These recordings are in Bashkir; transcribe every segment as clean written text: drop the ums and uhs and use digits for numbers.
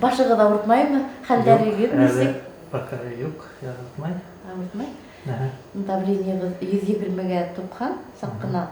Башығыҙ ауыртмаймы? Хәлдәрегеҙ Юҡ, әле нисек? Пока юҡ, ауыртмай. Ауыртмай? Әһә. Давлениегеҙ 120-гә 90 саҡ ҡына.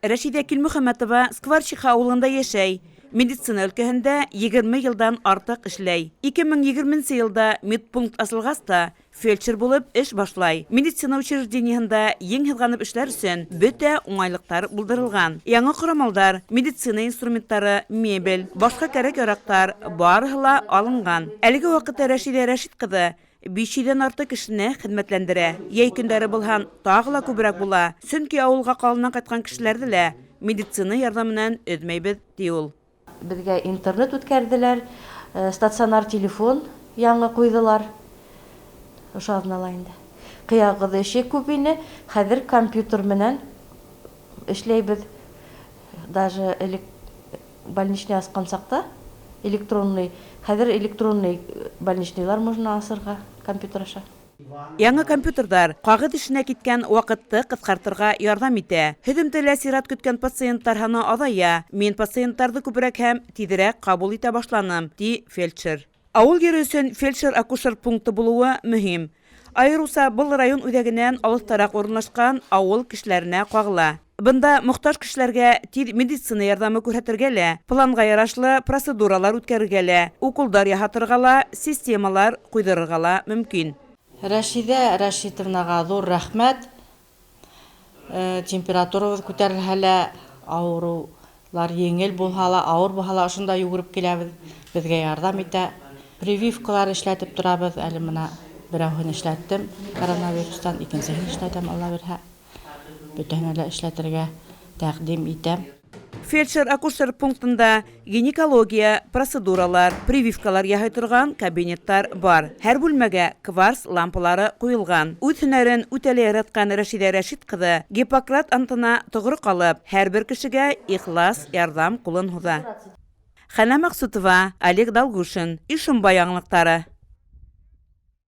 Рәшидә Килмөхәмәтова Скворчиха ауылында йәшәй. Медицина өлкәһендә 20 йылдан артыҡ эшләй. 2020 йылда медпункт асылғас та фельдшер булып эш башлай. Медицина учреждениеһында ең һыҙғанып эшләр өсөн бөтә уңайлыҡтар булдырылған. Яңы ҡорамалдар, медицина инструменттары, мебель, башҡа кәрәк-яраҡтар барыһы ла алынған. Әлеге ваҡытта Рәшидә Рәшит ҡыҙы 500-ҙән артыҡ кешене хеҙмәтләндерә. Йәй көндәре был һан тағы ла күберәк була. Сөнки ауылға ҡаланан ҡайтҡан кешеләрҙе лә медицина ярҙамынан өҙмәйбеҙ, ти ул. Беҙгә интернет үткәрҙеләр, стационар телефон яңы ҡуйҙылар. Ошо аҙнала инде. Ҡыяғыҙ эше күп ине, хәҙер компьютер менән эшләйбеҙ. Даже элек больничный асҡан саҡта электронный, хәҙер электронный больничныйлар можно асырға компьютер аша. Яңы компьютерҙар ҡағыҙ эшенә киткән ваҡытты ҡыҫҡартырға ярҙам итә. Һөҙөмтәлә сират көткән пациенттар һаны аҙая. Мин пациенттарҙы күберәк һәм тиҙерәк ҡабул итә башланым, ти фельдшер. Ауыл ере өсөн фельдшер-акушер пункты булыуы мөһим. Айырыуса был район үҙәгенән алыҫтараҡ урынлашҡан ауыл кешеләренә ҡағыла. Бында мохтаж кешеләргә тиҙ медицина ярҙамы күрһәтергә лә, планға ярашлы процедуралар үткәрергә лә, уколдар яһатырға ла, системалар ҡуйҙырырға ла мөмкин. Рәшиҙә Рәшитовнаға ҙур рәхмәт. Температурабыҙ күтәрелһә лә, ауырыулар еңел булһа ла, ауыр булһа ла, ошонда йүгереп киләбеҙ, беҙгә ярҙам итә. Прививкалар эшләтеп торабыҙ, әле бына берәүһен эшләттем коронавирустан, икенсеһен эшләтәм, Алла бирһә. Бөтәһенә лә эшләтергә тәҡдим итәм. Фельдшер-акушер пунктында гинекология, процедуралар, прививкалар яһай торған кабинеттар бар. Һәр бүлмәгә кварц лампалары ҡуйылған. Үҙ һөнәрен үтә лә яратҡан Рәшиҙә Рәшит ҡыҙы Гиппократ антына тоғро ҡалып, һәр бер кешегә ихлас ярҙам ҡулын һуҙа. Хәнә Маҡсутова, Олег Долгушин, Ишембай яңылыҡтары.